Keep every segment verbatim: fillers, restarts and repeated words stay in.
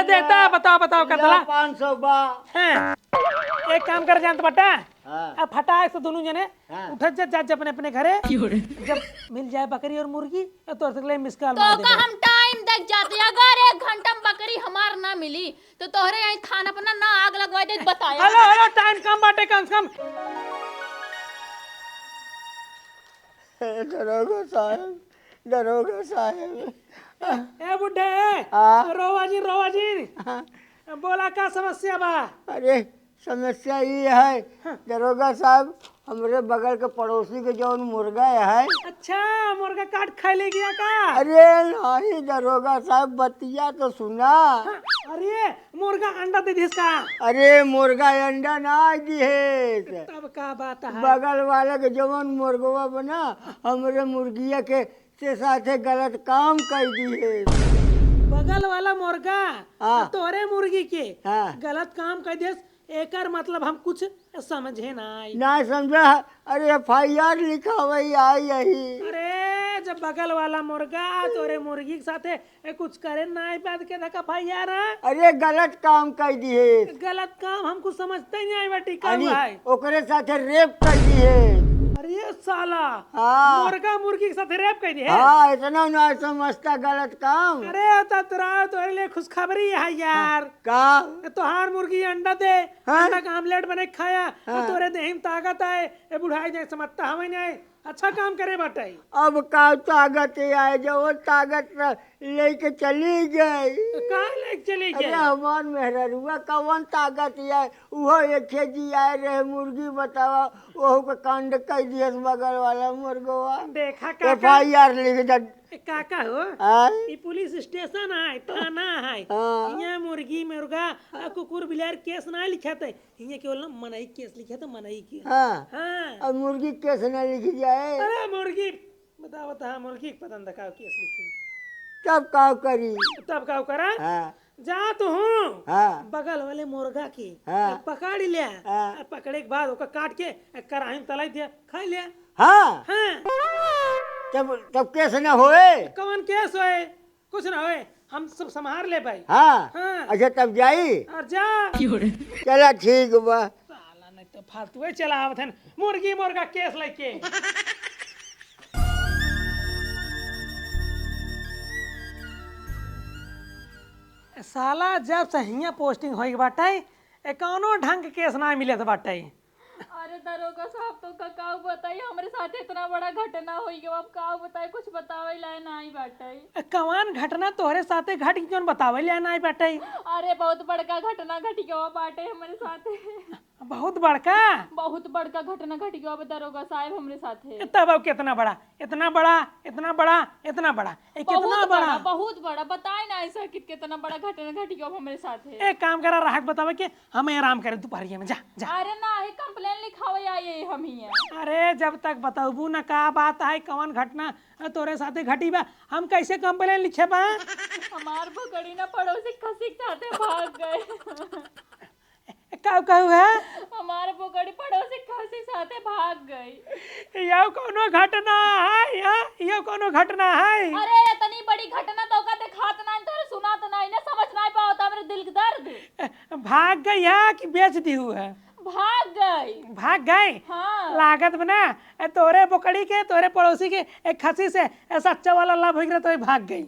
देता, बताओ, बताओ, ला, कतला? पाँच सौ बा। हाँ। एक काम कर, जानत बाटा? हाँ। अब फटाक से दोनों जने हाँ। उठत जा, जा, जा अपने, अपने घरे। जब मिल जाए बकरी और मुर्गी, तो तोर से ले मिस कॉल तो मार का देबे। हम टाइम देख जाते, अगर एक घंटा में बकरी हमार ना मिली, तो तोहरे यहीं थाना पर ना, ना आग लगवा दे, बताया। हेलो, हेलो, टाइम कम बाटे, कम से कम। ए, दरोगा साहब, दरोगा साहब। ए, ए बुड्ढे, हाँ? रोवा जिन, रोवा जिन। हाँ। बोला, का समस्या बा? अरे, समस्या ई है, हाँ। दरोगा साहब, हमरे बगल के पड़ोसी के जौन मुर्गा है। अच्छा, मुर्गा काट खाए ले गया का? अरे नहीं दरोगा साहब, बतिया तो सुना। हाँ, अरे, मुर्गा अंडा दे दिस का? अरे, मुर्गा अंडा ना दिहेस। तब का बात है? बगल वाला के जवन मुर्गवा बना, हमरे मुर्गिया के, के साथे गलत काम कर दिहेस। बगल वाला मुर्गा, हाँ। तोरे मुर्गी के हाँ। गलत काम कर दिहेस, एकर मतलब हम कुछ समझे ना आई। ना समझा? अरे, एफ आई आर लिखावे आई यही। अरे, जब बगल वाला मुर्गा तोरे मुर्गी के साथे ए, कुछ करे ना आई, बात के धक्का भाई यार, हाँ? अरे, गलत काम कर दिहेस। गलत काम हम कुछ समझते ही नहीं आई बाटी, का अरे, हुआ है? ओकरे साथे रेप कर दिहेस। अरे साला, हाँ। मुर्गा मुर्गी के साथे रेप कर दिहेस? हाँ, इतना ना समझता गलत काम। अरे, तो तोरा, तोरे लिए खुशखबरी है यार। हाँ, का? ए, तोहार मुर्गी अंडा दे, हाँ? अंडा का आमलेट बने खाया, हाँ। तोरे देही में ताकत आए, ए बुढ़ाई जाए समझता हमें नहीं। अच्छा काम करे बाटे। अब का ताकत आए, जवन ताकत न लेके चली गई। तो का लेके चली अरे गई? हमार मेहररुआ कवन ताकत आए, उहो एक जी आए रहे मुर्गी बतावा, ओहू के कांड कई दियस बगल वाला मुर्गवा। देखा काका। एफ आई आर लिख दे। ए, काका हो, आय? ई पुलिस स्टेशन है, थाना है। हाँ। यहाँ मुर्गी, मुर्गा, आ, कुकुर, बिलार केस ना लिखाते। हियाँ केवल ना मनई केस लिखे तो मनई के। हाँ। हाँ। अब मुर्गी केस ना लिखी जाए। अरे मुर्गी, बता, बता, हाँ, मुर्गी के पता न का केस लिखी। तब का करी? तब का करा? हाँ। जा तो हूँ। हाँ। बगल वाले मुर्गा के हाँ। पकड़ लिया। हाँ। आ पकड़े के बाद ओका काट के कढ़ाई में तलाई दिया, खा लिया। हाँ। हाँ। तब, तब केस ना होए। कौन केस होए? कुछ ना होए, हम सब संभार ले भाई। हाँ। हाँ। अच्छा, तब जाई? और जा। चला, ठीक बा। साला नहीं तो फालतू ही चला आवत है, मुर्गी मुर्गा केस लेके। साला जब से हियाँ पोस्टिंग होई बाटे, ए कौनो ढंग के केस ना मिलत बाटे। अरे दरोगा साहब, तो का, काऊ बताई, हमरे साथे इतना बड़ा घटना होई गवा, अब काऊ बताई, कुछ बतावे लाए ना आई बाटे। ए, कवन घटना तोहरे साथे घट गई, जौन बतावे लाए ना आई बाटे? अरे बहुत बड़का घटना घट गवा बाटे हमरे साथे। बहुत बड़का? बहुत बड़का घटना घट गवा बा दरोगा साहब हमरे साथे। ए, तब अब कितना बड़ा? इतना बड़ा, इतना बड़ा, इतना बड़ा। ए, कितना बहुत बड़ा? बड़ा, बहुत बड़ा। बताए ना ऐसा कि कितना बड़ा घटना घट गवा हमरे साथे। एक काम करा, राहक बतावे के, हम आराम करे दोपहरिया में, जा, जा। अरे नाही, कंप्लेन लिखावे आई हम ही हैं। अरे, जब तक बतौबू न का बात है, कवन घटना तोरे साथे घटी बा, हम कैसे कंप्लेन लिखे बा? हमार बोकड़ी ना पड़ोसी खसी के साथे भाग गए। का कहू है? हमार बोकड़ी पड़ोसी खसी साथे भाग गई। यो कौनो घटना है, हाँ? यो कौनो घटना है? अरे, इतनी बड़ी घटना तो का देखात नाही, तोरे सुनात नाही ना, समझ नाही पावत हमरे दिल के दर्द। भाग गई है कि बेच दिहू है? भाग गई। भाग गई? हाँ। लागत बा ना, ए, तोरे बोकड़ी के, तोरे पड़ोसी के एक खसी से, ए, सच्चा वाला love होई रहे तो ये भाग गई।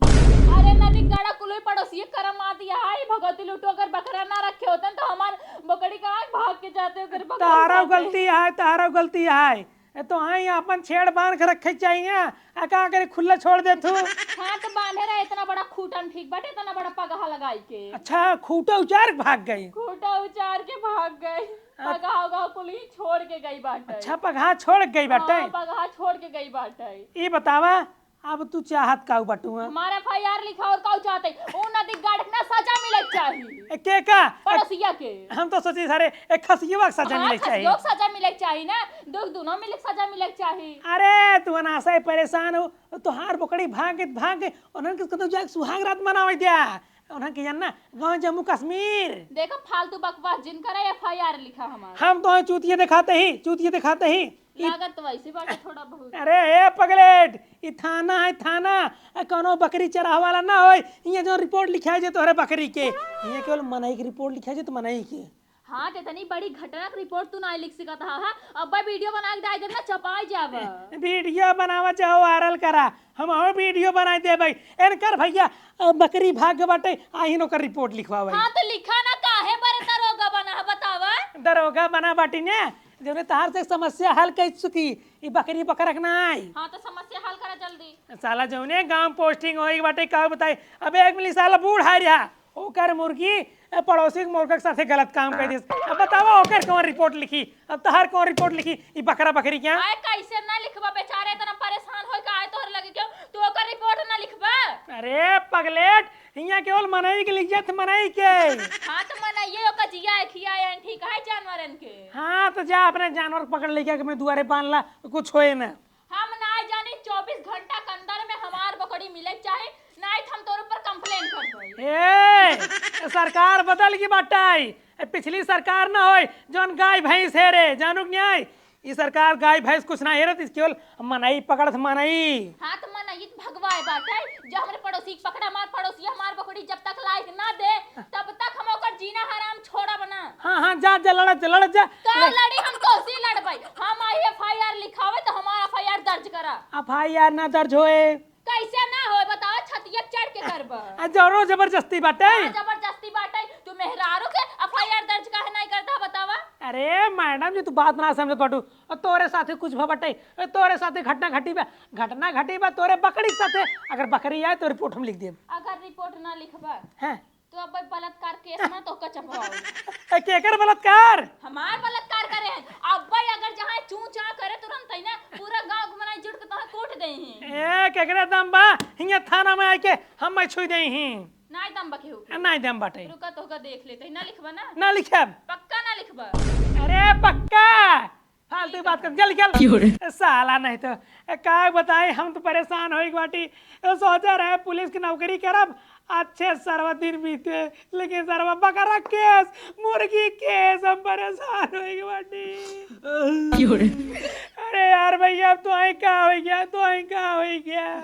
अरे नदी गड़ा कुलोई पड़ोसी करम आती है, भगवती लूटो अगर बकरा ना रखे होते तो हमार बोकड़ी कहाँ भाग के जाते, अगर बकरा तारा जाते। गलती है, तारा गलती है। ए, तो आई अपन छेड़ बांध के रखे चाहिए, आ का करे खुला छोड़ दे तू? हाँ, तो बांधे रहे, इतना बड़ा खूटन ठीक बाटे, इतना बड़ा पगहा लगाई के। अच्छा, खूटा उचार के भाग गई? खूटा उचार के भाग गई। आ- पगहा उगहा कुल ही छोड़ के गई बाटे। अच्छा, पगहा छोड़ के गई बाटे? हाँ, पगहा छोड़ के गई बाटे। ई बतावा, अब तू चाहत काऊ बाटू, हाँ? हमारा एफ आई आर लिखा और काऊ चाहते? ऊ नदी गाड़ के ना सजा मिले के चाही। ए, के का? पड़ोसिया के। हम तो सोची सारे, ए, खसियवा के सजा हाँ, मिले के चाही। खसियो के सजा मिले के चाही ना, दो दोनों मिले के सजा मिले के चाही। अरे, तू अनासा ही परेशान हो, तोहार बोकड़ी भाग के, भाग के, उन्हन के कतौ जाके सुहाग रात मनावे द्या। उन्हन के जान ना, गाँव जम्मू कश्मीर। देखो, फालतू बकवास जिन करे, एफ आई आर लिखा हमारा। हम तो चूतिया दिखाते ही, चूतिया दिखाते ही। लागत तो वैसे बाटे थोड़ा बहुत। अरे ए पगलेट, ई थाना है थाना। आ, कौनो बकरी चरावे वाला ना होय। इहाँ जो रिपोर्ट लिखाई जे तोहरे बकरी के, इहाँ केवल मनई के रिपोर्ट लिखाई जे तो मनई के। हाँ, ते इतनी बड़ी घटना के रिपोर्ट तू ना लिख सकत हा, हाँ? अब्बे वीडियो बना के डाल देब ना, चपाई जाब। वीडियो बनावा चाहो वायरल करा, हम और वीडियो बनाई देबै। एनकर भैया, अ, बकरी भाग गए बाटे, आहिन ओकर रिपोर्ट लिखवावे। हाँ, तो लिखा ना, काहे बरे दरोगा बना है, बतावा। दरोगा बना बाटी ने, जौने तहार से समस्या हल कर चुकी, ई बकरी बकरक ना आई। हाँ, तो समस्या हल करा जल्दी। साला जौने गांव पोस्टिंग होई बाटे, का बताई, अबे एक मिली साला बूढ़ आ रहा, ओकर मुर्गी, ए, पड़ोसी के मुर्गा के साथे गलत काम कर दिस। अब बतावा, ओकर कौन रिपोर्ट लिखी? अब तहार कौन रिपोर्ट लिखी? ई बकरा बकरी क्या? आए, कैसे ना लिखबा बेचारे, इतना परेशान होई का आए तोहरे लगे क्यों? तू ओकर रिपोर्ट ना लिखबा? अरे पगलेट, हियाँ केवल मनई के लिख जात, मनई के। हाँ, तो मनइये ओकर जिया है, खिया है, ठीक है जानवरन के। हाँ, तो जा अपने जानवर पकड़ लेके अपने दुआरे बांध ला, कुछ होए ना। हम ना जानी चौबीस घंटा के अंदर में हमार बकरी मिले के चाही, नहीं तो हम तोर ऊपर कंप्लेन कर देई। ए, सरकार बदल गई बाटे। ए, पिछली सरकार ना होय, जौन गाय भैंस हेरे, जानू कि नहीं? ई सरकार गाय भैंस कुछ ना हेरत, ई केवल मनई पकड़त मनई। हाँ, तो मनई भगवाए बाटे, जो हमरे पड़ोसी के पकड़ा, हमार पड़ोसी हमार बकरी जब तक लाइक ना दे, तब तक हम ओकर जीना हराम छोड़ब ना। हाँ, हाँ, जा, जा, लड़त जा, लड़त जा। का ले- लड़ी, हम तोहसे लड़बै। हम आई एफ आई आर लिखावे तो हमार एफ आई आर दर्ज करा। एफ आई आर ना दर्ज होए। कैसे ना होए बताओ, छतिया चढ़ के करबा। आ, जोरो जबरदस्ती बाटे। हाँ, जबरदस्ती बाटे। तू मेहरारू के एफ आई आर दर्ज काहे नहीं करता बतावा? अरे मैडम जी, तू बात ना समझत बाटू। और तोरे साथे कुछ भा बाटे, और तोरे साथे घटना घटी बा, घटना घटी बा तोरे बकरी के साथे। अगर बकरी आए तो रिपोर्ट हम लिख देब। अगर रिपोर्ट ना लिखबा, हैं? तो अब बलात्कार केस में तोहका चपवाओ। ए, केकर बलात्कार? हमार बलात्कार करे हैं। अब अगर जहाँ चू चाँ करे तुरंत ही ना, पूरा गाँव के मनई जुट के तोहे कूट देई हैं। ए, केकरे दम बा? हियाँ थाना में आके हम मैं छुई देई ही। नाई दम बा केहू के। नाई दम बाटे। रुका तोहका देख लेते हैं, ना लिखबा ना? ना लिखब। पक्का ना लिखबा? अरे पक्का। फालतू बात कर, चल, चल। क्यों रे? ए, साला नहीं तो, ए, का बताई, हम तो परेशान होई बाटी। ए, सोचे रहे पुलिस की नौकरी करब, अच्छे सरवा दिन बीते, लेकिन सरवा बकरा केस, मुर्गी केस, हम परेशान होई बाटी। क्यों रे? अरे यार भैया, अब तो आई का होई गया, तो आई का होई गया।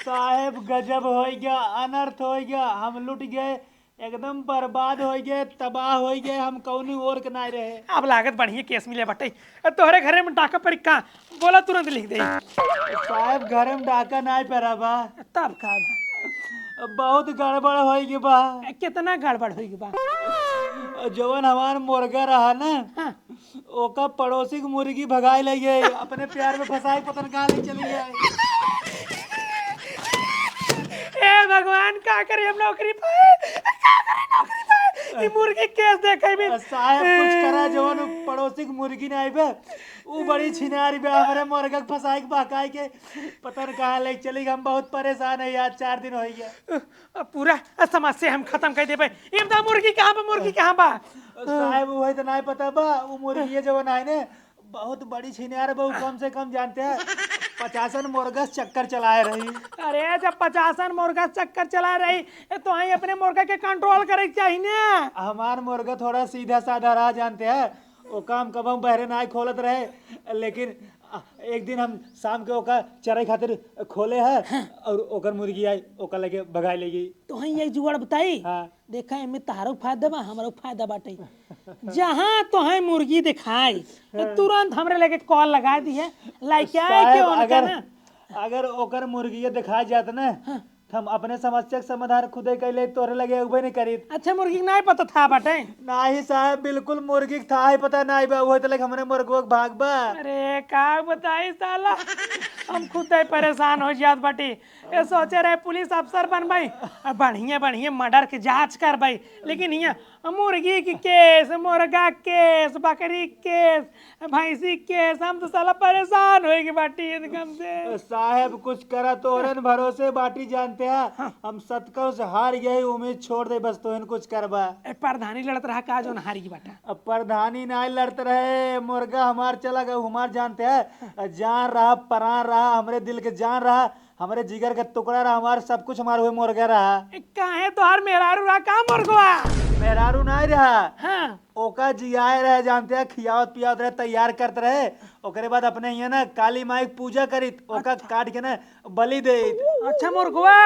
साहेब, गजब होई गया, अनर्थ होई गया, हम लुट गए। एकदम बर्बाद होइ गए, तबाह होइ गए, हम कौनी ओर के नाय रहे। अब लागत बढ़िया केस मिले बाटे। तोहरे घरे में डाका परी का? बोला, तुरंत लिख दे। साहेब, घरे में डाका नाय परा बा। तब का बा? बहुत गड़बड़ होइ गए बा। कितना गड़बड़ होइ गए बा? जवन हमार मुर्गा रहा ना, हाँ। ओका पड़ोसी के मुर्गी भगाए ले गए, अपने प्यार में फंसाए, पता न कहाँ ले चली गए। ए भगवान, का करे हम नौकरी पाए, का करे नौकरी पाए? ई मुर्गी केस देखे भी। आ, साहेब, कुछ करा, जवन उ पड़ोसी के मुर्गी ना आइबे, उ बड़ी छिनारी बे, हमरे मुर्गा के फंसाए के बहकाए के, पता न कहाँ ले चली गए। हम बहुत परेशान है यार, चार दिन हो गया। अब पूरा समस्या हम खत्म कर देबे। ई बता, मुर्गी कहाँ बा, मुर्गी कहाँ बा? साहेब, वही तो नहीं पता बा, वो मुर्गी ये जवन आए ने, बहुत बड़ी छिनार बा, वो कम से कम जानते हैं, पचासन मुर्गा से चक्कर चलाए रही। अरे, जब पचासन मुर्गा से चक्कर चलाए रही, ए, तो आई अपने मुर्गा के कंट्रोल करे के चाही ना। हमार मुर्गा थोड़ा सीधा साधा रहा, जानते हैं, वो काम कब हम बहरे ना खोलत रहे, लेकिन आ, एक दिन हम शाम के ओका चराई खातिर खोले है, हाँ। और ओकर मुर्गी आई, ओका लेके भगाए ले गई। तो हम एक जुगाड़ बताई? हाँ। देखा, एमे तहारो फायदा बा, हमरो फायदा बाटे। जहाँ तोहे मुर्गी दिखाई, हाँ। तुरंत हमरे लगे कॉल लगा दिए, लाइके आए साहेब, के उनका अगर, ना। अगर ओकर मुर्गी दिखा जात ना, हाँ। हम अपने समस्या के समाधान खुदे कैले, तोरे लगे अउबे नहीं करीत। अच्छा, मुर्गी के नाई पता था बाटे? नाही साहेब, बिल्कुल मुर्गी के था ही पता नाही बा, उहे तलक हमरे मुर्गवा के भाग बा। अरे, का बताई साला, हम खुदे परेशान हो जात बाटी। ए, सोचे रहे पुलिस अफसर बनबई, आ बढ़िया बढ़िया मर्डर के जांच करबई, लेकिन हियां मुर्गी के केस, मुर्गा के केस, बकरी के केस, भैंसी के केस, हम तो साला परेशान होई के बाटी इनकम से। साहेब, कुछ करा, तोहरन भरोसे बाटी, जानते हैं, हाँ। हम सतकौ से हार गए, उम्मीद छोड़ दे, बस तोहन कुछ करबा। ए, प्रधानी लड़त रहा का, जौन हारी की बाटा? अब प्रधानी नाय लड़त रहे, मुर्गा हमार चला गया, हमार जानते हैं, जान रहा, प्राण रहा, हमरे दिल के जान रहा, हमरे जिगर के टुकड़ा रहा, हमार सब कुछ हमार हुए मुर्गा रहा। ए, काहे तोहार मेहरारू रहा का मुर्गवा? मेहरारू नाहीं रहा। हाँ। ओका जियाए रहे, जानते हैं, खियावत पियावत रहे, तैयार करत रहे। ओकरे बाद अपने हियाँ ना काली माई के पूजा करित, ओका अच्छा। काट के ना बलि देइत। अच्छा मुर्गवा।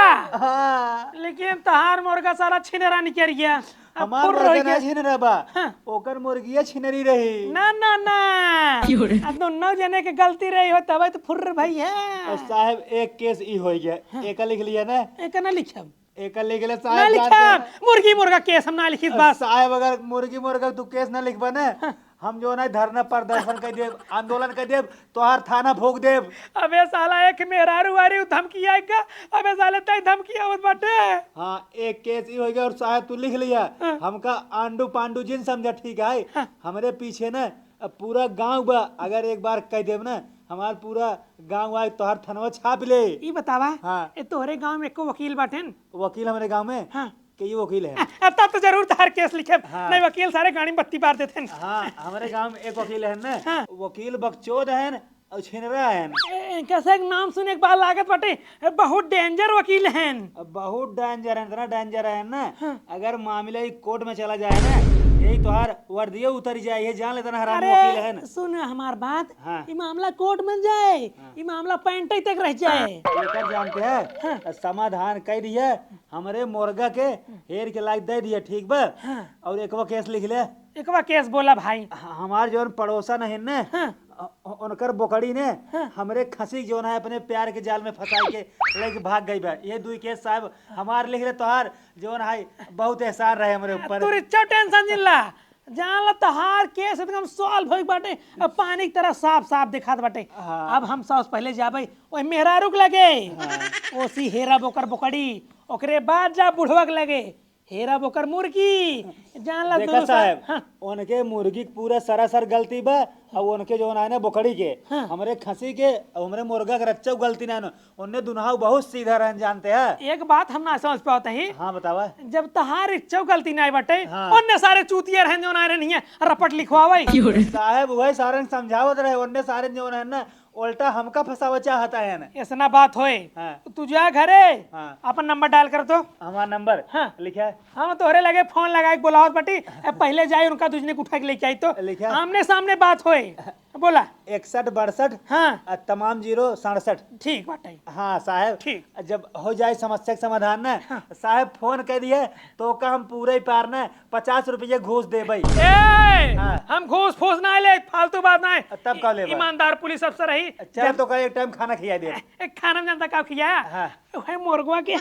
हाँ। लेकिन तहार मुर्गा साला छिनरा निकल गया। अब हमार फुर्र मुर्गा रह ना गया। छिनरा बा। हाँ। ओकर मुर्गिया छिनरी रही। ना, ना, ना। क्यों रे? अब दोनों जने के गलती रही हो, तबे तो फुर्र भई है। और साहब, एक केस ई होइ गया। हाँ। एका लिख लिया ना? एका ना लिखब। एका लिख ले ना साहब, जानते लिखब। हैं। मुर्गी मुर्गा केस हम ना लिखित और बस। साहब, अगर मुर्गी मुर्गा तू केस ना लिखबा ना, हाँ। हम जौन है धरना प्रदर्शन कर देब, आंदोलन कर देब, तोहार थाना फूंक देब। अबे साला, एक मेहरारू वारी उ धमकी आएगा। अबे साले, तई धमकी आवत बाटे। हाँ, एक केस ई होइ गया और साहब तू लिख लिया। हाँ। हमका आंडू पांडू जिन समझा, ठीक है? हाँ। हमरे पीछे ना अब पूरा गाँव बा, अगर एक बार कह देब ना, हमार पूरा गाँव आए तोहार थनवा छाप ले। ई बतावा, हाँ। ए तोहरे गाँव में एको वकील बाटेन? वकील हमरे गाँव में? हाँ। के ये वकील है? अब तब तो जरूर तहार केस लिखे। हाँ। नहीं, वकील सारे गाड़ी में बत्ती बार देते हैं। हाँ, हमरे गाँव में एक वकील है ना, हाँ। वकील बकचोद है ना, और छिनरा है ना। ए, कैसे एक नाम सुने के बाद लागत बाटे, ए, बहुत डेंजर वकील हैं। अब बहुत डेंजर है, इतना डेंजर है ना। हाँ। अगर मामला ही कोर्ट में चला जाए ना, यही तोहार वर्दिये उतर जाए, ये जान ले, इतना हरामी अरे, वकील है ना। सुन हमार बात, हाँ। ये मामला कोर्ट में जाए, हाँ। ये मामला पैंट तक रह जाए। एकर जानते हैं, हाँ। समाधान कह दिया, हमरे मुर्गा के हेर के लाइक दे दिया, ठीक बा? हाँ। और एकवा केस लिख ले। एकवा केस बोला भाई। ह-, हमार जौन पड़ोसन है ने, हाँ। अ-, अ-, उनकर बोकड़ी ने हाँ। हमरे खसी के जौन है अपने प्यार के जाल में फंसाई के लेके भाग गई बा। ये दुई केस साहब हमार लिख ले, तोहार जौन है बहुत एहसान रहे हमरे ऊपर। तू रिच्चो टेंशन जिन ला, जान ला तोहार केस एकदम सॉल्व होई बाटे, अब पानी की तरह साफ साफ दिखात बाटे। हाँ। अब हम सबसे पहले जाबे ओए मेहरारू के लगे, हाँ। ओसी हेरा बोकर बोकड़ी, ओकरे बाद जा बुढ़वा के लगे, हेरा बोकर मुर्गी। जान ला देखा दोनों साहब, हाँ। उनके मुर्गी के पूरा सरासर गलती बा, और उनके जौन है ना बोकड़ी के, हाँ। हमरे खसी के, और हमरे मुर्गा के रच्चो गलती ना है ना। उनने दुनहाऊ बहुत सीधा रहन जानते हैं। एक बात हम ना समझ पावत ही। हाँ, बतावा। जब तहार इच्छो गलती ना बाटे, हाँ। उनने सारे चूतिया रहन जौन आए रहन हियाँ रपट लिखवावे। साहब, वही सारे समझावत रहे, उनने सारे जौन है ना उल्टा हमका फंसावे चाहता है ना। ऐसना बात होए। हाँ। तू जा घरे, हाँ। अपन नंबर डायल कर तो। हमार नंबर? हाँ। लिखा है। हम तोहरे लगे फोन लगाए के बोलावत बाटी, अब पहले जाए उनका दुजने के उठा के लेके आई तो लिखा है। आमने सामने बात होए। बोला। इकसठ बासठ हाँ। आ तमाम जीरो सड़सठ। ठीक बाटे। हाँ साहब। ठीक। जब हो जाए समस्या के समाधान ना, हाँ। साहब फोन कर दिए तो का हम पूरे ही पार ना पचास रुपये घूस देबै। ए, हाँ। हम घूस फूस ना ले, फालतू बात ना है। तब का लेबा? ईमानदार पुलिस अफसर रही। चल जब तो का एक टाइम खाना खिया दे। ए, खाना में जानता का खिया? हाँ। वही मुर्गवा के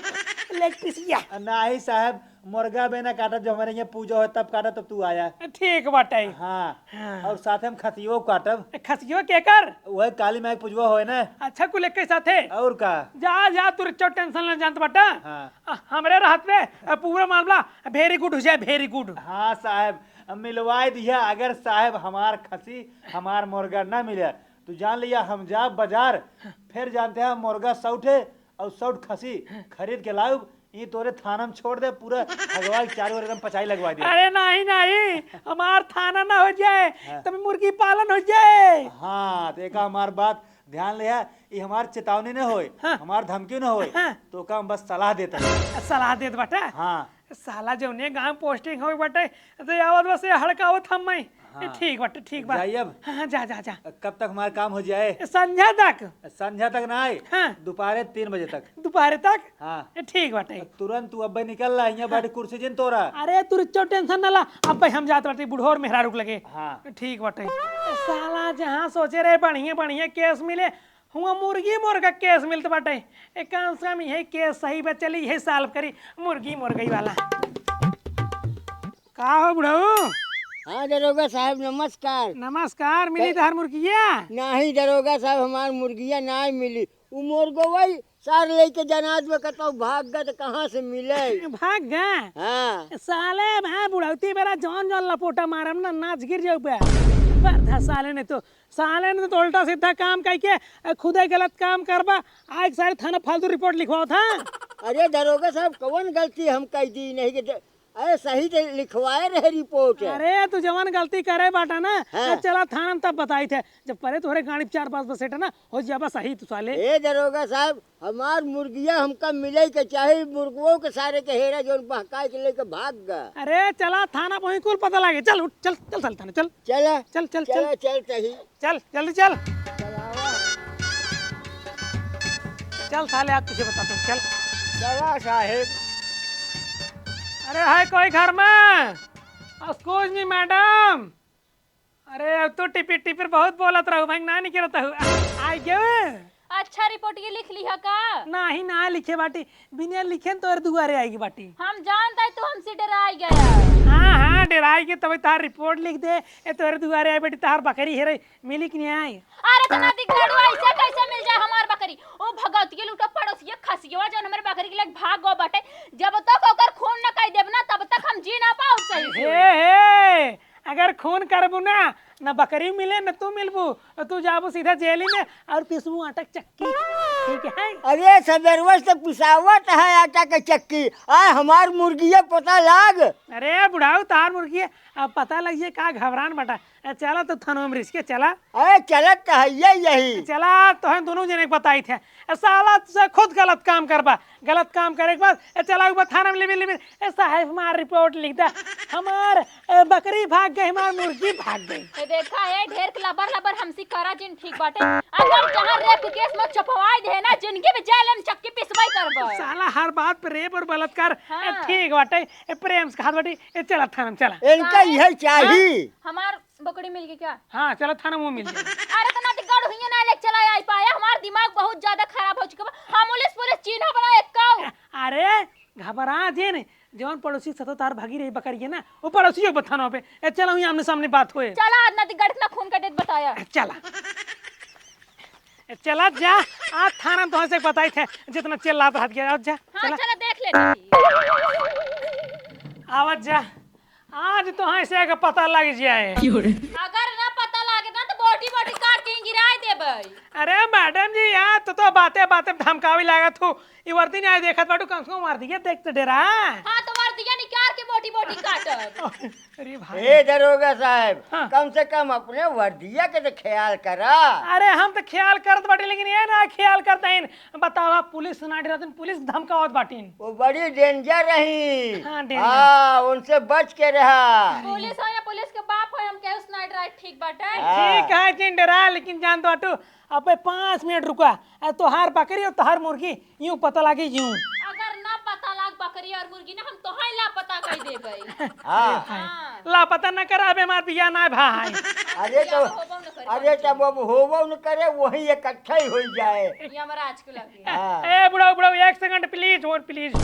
लेग पीस खिया। नहीं साहब, मुर्गा बे ना काटब, जब हमारे यहाँ पूजा होए तब काटब, तब तू आया। ठीक बाटे। हाँ। हाँ। और साथ में खसियो काटब। ए, खसियो के कर? वही काली माई के पूजवा होए ना। अच्छा, कुल एक साथे। और का? जा, जा, तू रिच्चो टेंशन ना जानत बाटा। हाँ। आ, हमरे रहत पे, आ, पूरा मामला very good हो जाए, very good। हाँ साहब, मिलवाए दिया। अगर साहब हमार खसी, हमार मुर्गा ना मिले, तो जान लिया हम जाब बाजार, फिर जानते हैं मुर्गा सौठे और सौठ खसी खरीद के लाउब, ई तोरे थाना में छोड़ दे, पूरा हगवा के चारों ओर एकदम पचाई लगवा दे। अरे नहीं, नहीं, हमार थाना ना हो जाए, हाँ। तब मुर्गी पालन हो जाए। हाँ, तो एका हमार बात ध्यान ले है, ई हमार चेतावनी न होए, हाँ। हमार धमकी न होए, हाँ। तो का हम बस सलाह देता है। सलाह देत बाटे? हाँ। साला जौने गाँव posting होए बाटे, तो आवत बस ये हड़कावत हम मैं। हाँ। ठीक बाटे, ठीक बा। जाई अब? हाँ, हाँ, जा, जा, जा। कब तक हमार काम हो जाए? संझा तक। संझा तक ना आए, हाँ। दोपहरे तीन बजे तक। दोपहरे तक? हाँ। ए, ठीक बाटे। तुरंत तू अब्बे निकल ला, यहाँ हाँ। बैठ कुर्सी जिन तोरा। अरे, तू रिच्चो टेंशन ना ला, अब्बे हम जात बाटे बुढ़ो और मेहरारू के लगे। हाँ। ठीक बाटे। साला जहाँ सोचे रहे बढ़िया बढ़िया केस मिले, हुआ मुर्गी मुर्गा केस मिलत बाटे। एक काम से हम यही केस सही बा, चली यही सॉल्व करी मुर्गी मुर्गी वाला। का हो बुढ़ऊ? हाँ दरोगा साहब, नमस्कार। नमस्कार, मिली कै- तहार मुर्गिया? नहीं दरोगा साहब, हमार मुर्गिया ना मिली। उ मुर्गवई सार लेके जनात में कतौ भाग गए तो कहाँ से मिले? भाग गए? हाँ। साले भाई बुढ़ौती बेरा जौन जौन लपोटा मारम ना, नाच गिर जाऊ बे। बरधा साले ने तो, साले ने तो उल्टा सीधा काम कइके, अ, खुदे गलत काम करबा। आज सारे थाना फालतू रिपोर्ट लिखवाओ था। अरे दरोगा साहब, कौन गलती हम कह दी नहीं कि द-, अरे सही तो लिखवाए रहे रिपोर्ट। अरे तू जवन गलती करे बाटा ना, हाँ। तो चला थाना में तब बताइत है। जब परे तोहरे गाड़ी पे चार पाँच बसेट ना, हो जाबा सही तू साले। ए दरोगा साहब, हमार मुर्गिया हमका मिले के चाही, मुर्गवो के सारे के हेरा जौन बहकाए के लेके भाग गा। अरे चला थाना पे वहीं कुल पता लागे। चल उठ, चल, चल साले थाना, चल। चला। चल, चल, चला, चल। चल सही। चल, जल्दी चल। चल आवा। चल साले, आज तुझे बताता हूँ, चल। चला साहेब। अरे है कोई घर में? Excuse me madam। अरे अब तू टिपिर टिपिर बहुत बोलत रहू, भाई ना निकलत हूँ। आई गए? अच्छा, रिपोर्ट ये लिख लिहा का? नाही, ना लिखे बाटी, बिना लिखे न तोहरे दुआरे आएगी बाटी। हम जानत है तू हमसे डेराई गया। हाँ, हाँ, डेराई के तबे तहार रिपोर्ट लिख दे। ए, तोहरे दुआरे आई बाटी, तहार बकरी हेरे, मिली कि नहीं आई? अरे तना दिगड़ू, ऐसे कैसे मिल जाए हमार बकरी? ओ भगवतिये लूटा पड़ोसिये खसियवा जौन हमरे बकरी के लेके भाग गो बाटे। जब तक ओकर खून न कई देब ना, तब तक हम जी ना पाउब सही से। हे, हे, अगर खून करबू ना, न बकरी मिले, न तू मिलबू, तू जाबू सीधा जेली में और पिसबू आटा के चक्की। ठीक है? अरे, सबेरवा से पिसावत है आटा के चक्की, आए हमार मुर्गिये पता लाग। अरे बुढ़ाऊ, तहार मुर्गिये अब पता लग जाए, का घबरान बाटा। ए, चला तो थाना में रिस्के चला। अरे चलत तो है ये यही। चला, तोहन दोनों जने के बताइत है। ए, साला तुझे खुद गलत काम करबा, गलत काम करे के बाद, ए, चला ऊपर थाना में लेबे, लेबे। ए, साहेब, हमार रिपोर्ट लिख दा। हमार, ए, बकरी भाग गई, हमार मुर्गी भाग गई। ए, देखा है, ढेर के लबर लबर हमसी करा जिन ठीक बाटे। अगर जहाँ रेप केस में चपवाई दे ना, जिंदगी में जेल में चक्की पिसवाई करबा। साला हर बात पे रेप और बलात्कार, ए, हाँ। ठीक बाटे, ए, प्रेम से खात बाटे, ए, चला थाना में चला। इनका काहे? यही चाही। हाँ, हमार बकरी मिल गई क्या? हाँ, चला थाना में मिल जाए। अरे तो ना तो गढ़ हुइया ना लेके चला आई पाया, हमार दिमाग बहुत ज्यादा खराब हो चुका बा। हम पुलिस, पुलिस चीन्हा बना एक काऊ। अरे घबरा जिन, जौन पड़ोसी सतो तार भागी रही बकरिए ना, वो पड़ोसी हो थाना पे। ए, चला हुई आमने सामने बात होए। चला आज ना तो गढ़ ना खून का डेट बताया। ए, चला। ए, चला जा, आज थाना में तोहसे बताइत है, जितना चिल्लात रहत गया। आज जा, हाँ, चला। चला देख लेते हैं। आवत जा। आज तोहसे एक पता लग जाए। अगर ना पता लागे ना तो बोटी बोटी काट के गिराए देबै। अरे मैडम जी, यार तो, तो बातें बातें धमकावी लागत हो। ई वर्दी नहीं आई देखत बाटू, कम से कम वर्दिया देख तो डेरा। हाँ तो वर्दिया निकाल के बोटी बोटी काटब। अरे भाई। ए दरोगा साहब, हाँ। कम से कम अपने वर्दिया के तो ख्याल करा। अरे हम तो ख्याल करत बाटी, लेकिन ये ना ख्याल करत हैं। बतावा, पुलिस ना डरत, पुलिस धमकावत बाटिन। वो बड़ी डेंजर रही। हाँ, डेंजर। हाँ, उनसे बच के रहा। पुलिस हो या पुलिस के बाप हो, हम केहू से ना डराई, ठीक बाटे। हाँ। ठीक है, जिन डरा, लेकिन जान दो अटू, अबे पाँच मिनट रुका, आ तोहार बकरी और तोहार मुर्गी यूं पता लागी यूं। अगर ना पता लाग बकरी और मुर्गी ना, हम तोहाई लापता कर देबै। हाँ। हाँ। लापता न करा, अबे हमार बिया ना भाई। अरे तो, बिया होबो न करे, अरे तब अब होबो न करे, वही इकट्ठा ही हो जाए। ये हमारा आज हाँ। ए बुढ़ऊ, बुढ़ऊ, एक सेकंड, please, hold, please।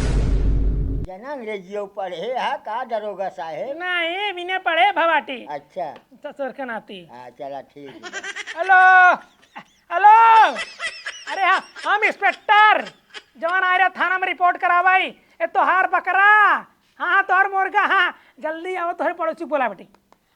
जना अंग्रेजियो पढ़े हा का दरोगा साहेब? नहीं, बिना पढ़े भवाटी। अच्छा। ससुर के नाती। हाँ, चला ठीक है। हेलो, हेलो। अरे हाँ, हम इंस्पेक्टर जवान आए रहे थाना में रिपोर्ट करावाई। ए तोहार बकरा, हाँ, हाँ, तोहार मुर्गा, हाँ, जल्दी आओ, तोहरे पड़ोसी बोला बेटी।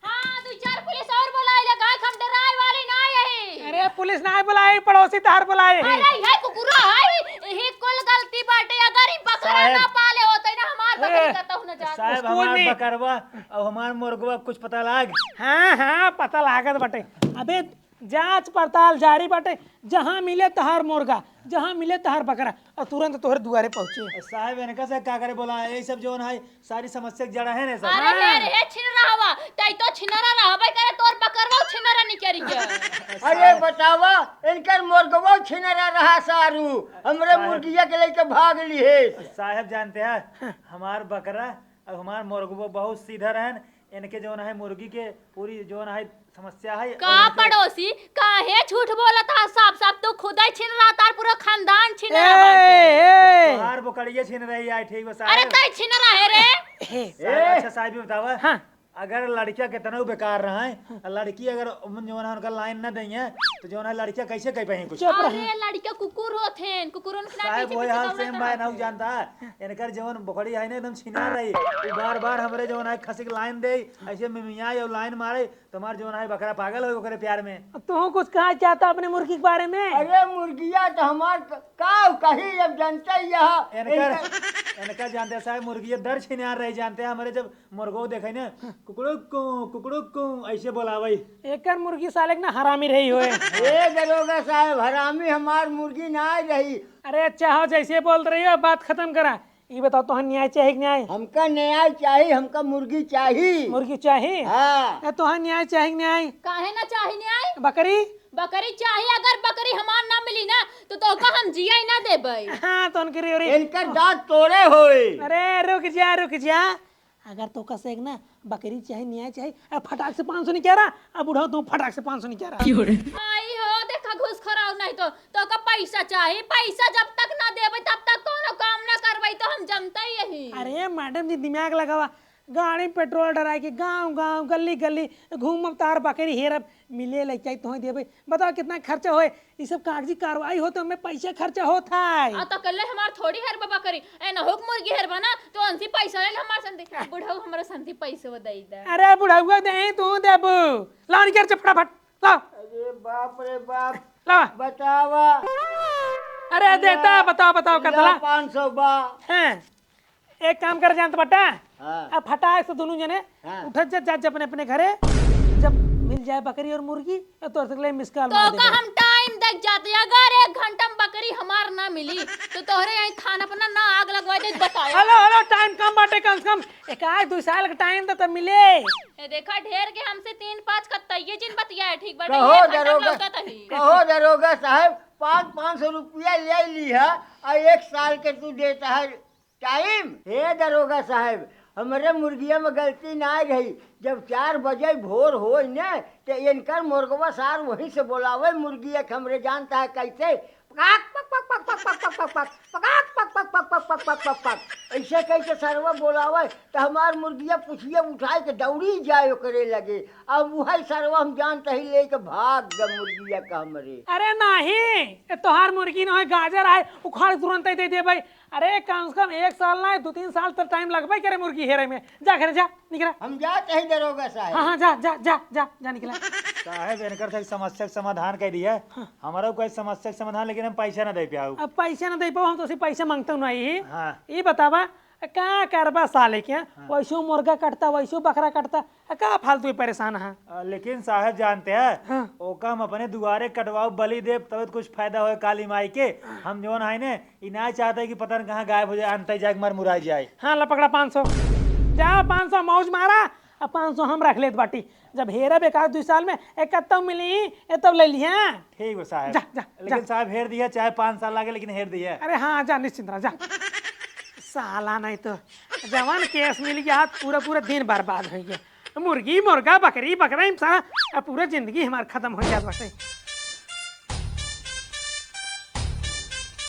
हाँ, दो चार पुलिस और बुलाए ले, गाय हम डराए वाली ना यही। अरे, पुलिस ना बुलाए, पड़ोसी तार बुलाए हैं। अरे, ये कुकुरा है, ये कुल गलती बाटे। अगर ये बकरा साहब। ना पाले होते ना, हमार बकरी ए, का तहु न जात। साहब, स्कूल हमार में। बकरवा और हमार मुर्गवा कुछ पता लाग? हाँ, हाँ, पता लागत बाटे। अबे, जांच पड़ताल जारी बाटे। जहाँ मिले तहार मुर्गा, जहाँ मिले तहार बकरा, और तुरंत तोहरे दुआरे पहुँचे। साहब, इनका से का करे बोला, यही सब जौन है, सारी समस्या के जड़ है ना, साहब। अरे, हाँ। अरे, हे छिनरा हवा, तै तो छिनरा रहबे करे, तोर बकरवा छिनरा निकरी गया। अरे, बतावा, इनकर मुर्गवा छिनरा रहा सारू, हमरे साहब। मुर्गिया के लेके भाग ली है। साहब, जानते हैं, हमार बकरा और हमार मुर्गवा बहुत सीधा रहन, इनके जौन है मुर्गी के पूरी जौन है समस्या है। का और इनके पड़ोसी, काहे झूठ बोलत हा? साफ साफ तू खुदै छिनरा, तार पूरा खानदान छिनरा ए, बाटे। ए। तोहार बोकड़िए छिनरही आई, ठीक बा साहब। अरे तै छिनरा है रे। ए। साहब, अच्छा साहब, ये बतावा, हाँ। अगर लड़किया केतनो बेकार रहे, लड़की अगर उमन जवन है उनका लाइन न देइए, तो जवन है लड़किया कैसे कह पाई कुछ? चुप रह। अरे लड़किया कुकुर होत हैं, कुकुरन के नाम साहेब, कैसे वही हाल सेम भाई, ना जानता है। इनकर जवन बकरी है ना, एकदम छिनार रही, वो बार बार हमरे जवन है खसी के लाइन दे, ऐसे मिमियाई और लाइन मारे, तुम्हार जवन है बकरा पागल हो ओकरे प्यार में। अब तू कुछ कहा चाहता अपने मुर्गी के बारे में? अरे मुर्गिया तो हमार क-, का कही, अब जानते ही यह इनकर, इनकर इनका जानते साहेब, मुर्गिया दर छिनार रही जानते हैं, हमरे जब मुर्गो देखे ना, कुकड़ुक कू, कुकड़ुक कू, ऐसे बोलावे। एकर मुर्गी साले के ना हरामी रही होए। ए दरोगा साहेब, हरामी हमार मुर्गी ना रही। अरे अच्छा हो, जैसे बोल रही हो, बात खत्म करा। ई बताओ, तोहन न्याय चाही कि न्याय? हमका न्याय चाही, हमका मुर्गी चाही। मुर्गी चाही? हाँ। ए, तोहन न्याय चाही कि न्याय? काहे ना चाही न्याय? बकरी? बकरी चाही, अगर बकरी हमार ना मिली ना, तो तोहका हम जिया ही ना देबै। हाँ, तो उनके रे, रे। इनकर दांत तोड़े होए। अरे रुक जा, रुक जा। अगर तोहका से एक ना बकरी चाही, न्याय चाही, अब फटाक से पाँच सौ निकारा, अब बुढ़ऊ तू फटाक से पाँच सौ निकारा। आई हो, देखा घूसखोर, नहीं तो तोहका पैसा चाही, पैसा जब तक ना देबै तब तक कौनो काम ना करबै, तो हम जनते ही यही। अरे मैडम जी, दिमाग लगावा, गाड़ी में पेट्रोल डराए के गाँव गाँव गली गली घूमब, तार बकरी हेरब, मिले लइका तोहई देबै। बताओ कितना खर्चा होए, ई सब कागजी कार्रवाई होत, हमें पैसा खर्चा होत है। आ तो कल्ले हमार थोड़ी हेरबा बकरी, ए ना होक मुर्गी हेरबा ना, तो अंसी पैसा ले ले हमार संती। बुढ़ऊ हमरा संती पैसा दे दे। अरे बुढ़ऊ दे, तू देबू। लाओ निकर फटाफट, लाओ। अरे बाप रे बाप। लाओ। बतावा। अरे देता, बताओ, बताओ, ला, कतला? पाँच सौ बा। हैं। एक काम कर जानत बाटा, हाँ। अब फटाक से दोनों जने हाँ। उठत जा, जा, जा अपने, अपने घरे। जब मिल जाए बकरी और मुर्गी, तो तोर से मिस कॉल मार तो का देबे। हम टाइम देख जाते, अगर एक घंटा में बकरी हमार ना मिली, तो तोहरे यहीं थाना पर ना, ना आग लगवा दे, बताया। हेलो, हेलो, टाइम कम बाटे, कम से कम एक आध दो साल का टाइम दे, तब मिले। ए, देखा, ढेर के हमसे तीन पाँच कत्तइये जिन बतिया है, ठीक बाटे, कहो एक घंटा में दरोगा, लौटत ही। कहो दरोगा साहब, पाँच, पाँच सौ रुपया ले ली है, और एक साल के तू देता है टाइम। हे दरोगा साहब, हमरे मुर्गिया में गलती ना रही। जब चार बजे भोर होई न, त इनकर मुर्गवा सार वहीं से बोलावे मुर्गिया के, हमरे जानता है कैसे, पकाक पक पक पक पक पक पक पक पक, पकाक पक पक पक पक पक पक पक पक। ऐसे कह के सरवा बोलावे, त हमार मुर्गिया पुछिया उठाए के दौड़ी जाए ओकरे लगे। अब वही सरवा हम जानता ही लेके भाग ग मुर्गिया का हमरे। अरे नाही, ए तोहार मुर्गी न होय, गाजर आए, उखाड़ तुरंत ही दे दे भाई। अरे, कम से कम एक साल ना, दो तीन साल तक टाइम लगबे करे मुर्गी हेरे में। जा घरे जा, निकला। हम जात हई दरोगा साहब। हाँ, हाँ, जा, जा, जा, जा, जा निकला। साहब, इनकर से समस्या के समाधान कर दिया। हाँ। हमारा कोई समस्या के समाधान, लेकिन हम पैसा ना दे पाऊ। अब पैसा ना दे पाऊ, हम तो उसे पैसा मांगते नहीं। हाँ। ये बतावा, का करबा साले के? हाँ। वैसे मुर्गा कटता, वैसे बकरा कटता, आ, का फालतू ही परेशान है? आ, लेकिन साहब जानते हैं, हाँ। ओका हम अपने दुआरे कटवाओ, बलि देब, तब तो कुछ फायदा होए काली माई के। हाँ। हम जौन है ने, ई ना चाहते कि पता न कहाँ गायब हो जाए, अंत जाके मर मुराई जाए। हाँ, ला पकड़ा पाँच सौ। जा पाँच सौ मौज मारा, आ पाँच सौ हम रख लेत बाटी। जब हेरब एक आध दू साल में, एक कत्तौ मिली, ए तब ले लिया। ठीक बा साहब। जा, जा, लेकिन जा। साहब हेर दिया, चाहे पाँच साल लागे, लेकिन हेर दिया। अरे हाँ, जा निश्चिंत रह, जा। साला नहीं तो जवान केस मिल गया, पूरा, पूरा दिन बर्बाद हो गया। मुर्गी, मुर्गा, बकरी, बकरा, इन सारा, अब पूरा जिंदगी हमार खत्म हो जात बाटे।